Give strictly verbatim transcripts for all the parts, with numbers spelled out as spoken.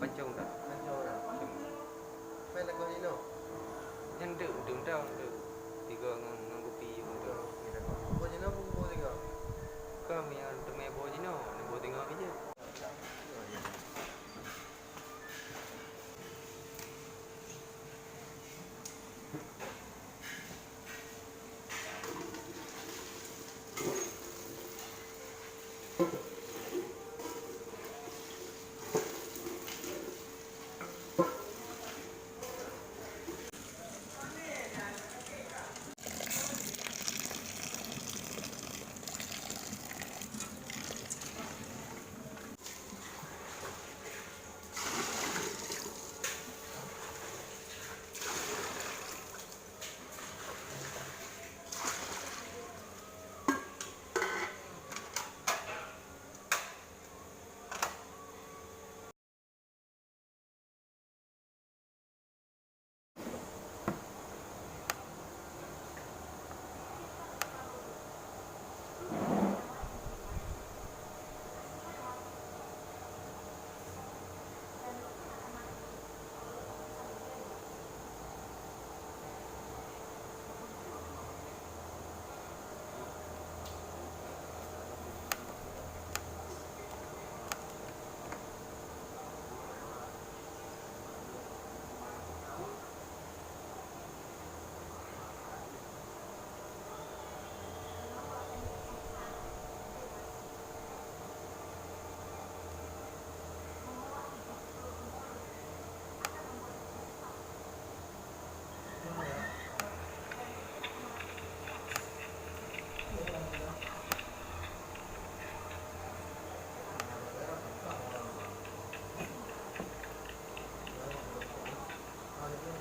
Pancong dah. Pancong dah. Pancong. Main lagu ni no. Nyan dek, dek dah, dek. Tiga ngan, ngan kopi. Tiga. Boh jinoe pun boh tiga. Kami yang teumai boh jinoe, ni boh tiga aja.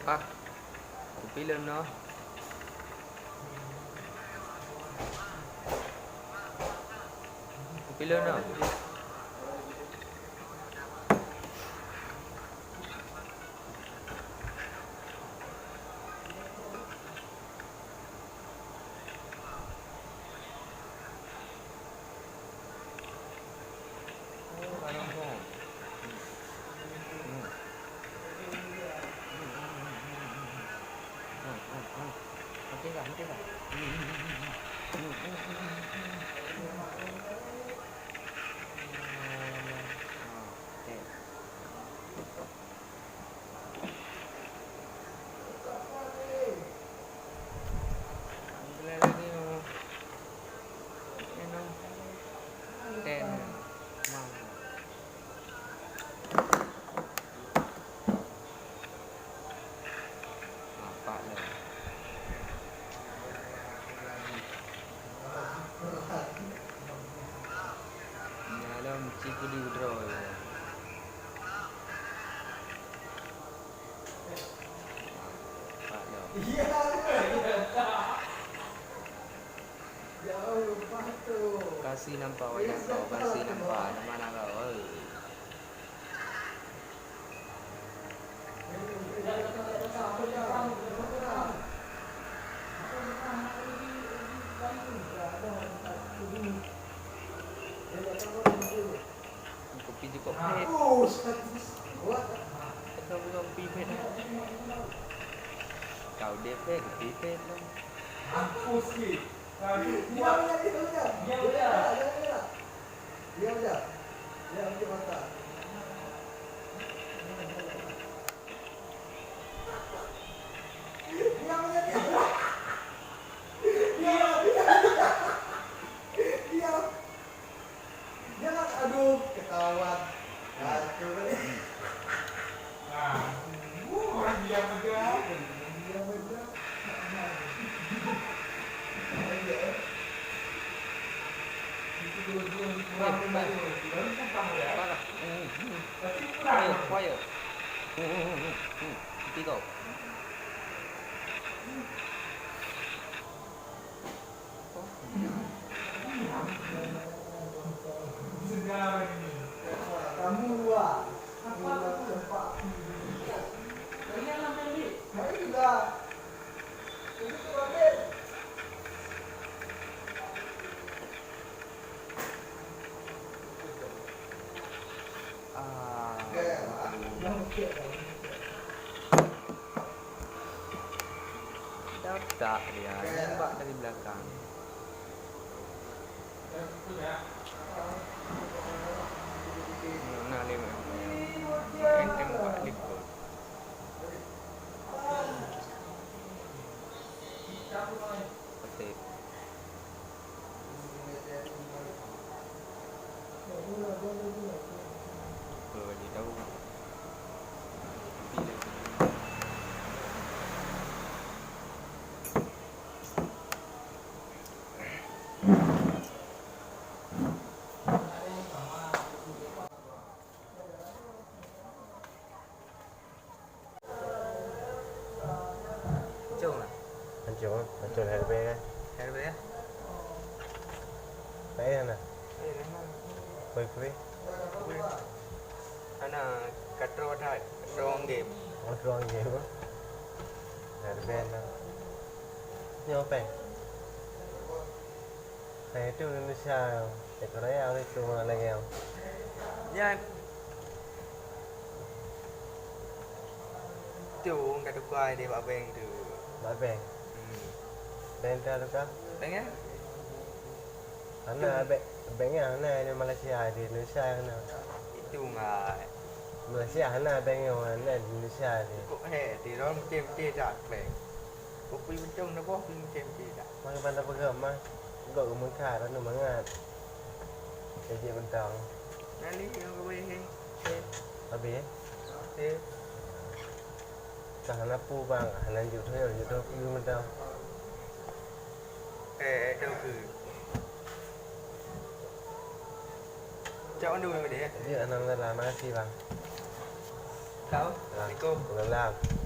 Pah, kupi lôn nyoe. Kupi lôn nyoe. Nampak lom. Nyan lom ci kudu droe. Nampak lom. Kasi nampak wajah kau, kasi nampak nama kau. Oi. Kopi jukok pet. Kopi pet. Kau deh pet, kopi pet lah. Mampus sikit. Diam, diam, diam, diam. Diam, diam. Diam, diam. Diam, diam, mata. Diam, diam, diam. Diam, diam, diam. Diam. Jangan, aduh, ketahuan. Kacau balik. Nah, uh, orang diam aja. Diam aja. Parah. Hmm, hmm. Quiet, quiet. Hmm, hmm, hmm, hmm. Tiga. Segar ini. Kamu luar. Marilah. Ah. Datak dia, nembak dari belakang. Nah, lewat. Enteng buat likot. Petik. Kalau bagi tahu. Ancong lah. Ancong lah. Ancong lah, lebih kan? Lebih ya? Baik kan lah? Baik, baik. Ana katrok that, katrok game. Oh, katrok game. Lebih lah. Nyoe pèng. Hai, itu Indonesia. Itu raya itu lagi. Nyan. Tu ka tukar di bak bank tu. Bak bank? Hmm. Bank tu tukar? Bank ya? Hana bank, bank ya hana di Malaysia, di Indonesia hana. Itu ngai. Malaysia hana bank yang hana di Indonesia ni. Kok he, di dalam betul-betul tak bank. Kopi bencong dah boh, kopi bencong tak. Maka pandai peugah mah, gok geumeukat anu mangat. Jadi bentang. Nali yang gue he. Habis? Eh. Ka hana pu bang, hana juk tu, juk tu pu mantong. Eh, eh, tu ke. Cak mandu memang dia. Dia anang dalam, makasih bang. Tahu? Assalamualaikum. Waalaikumsalam.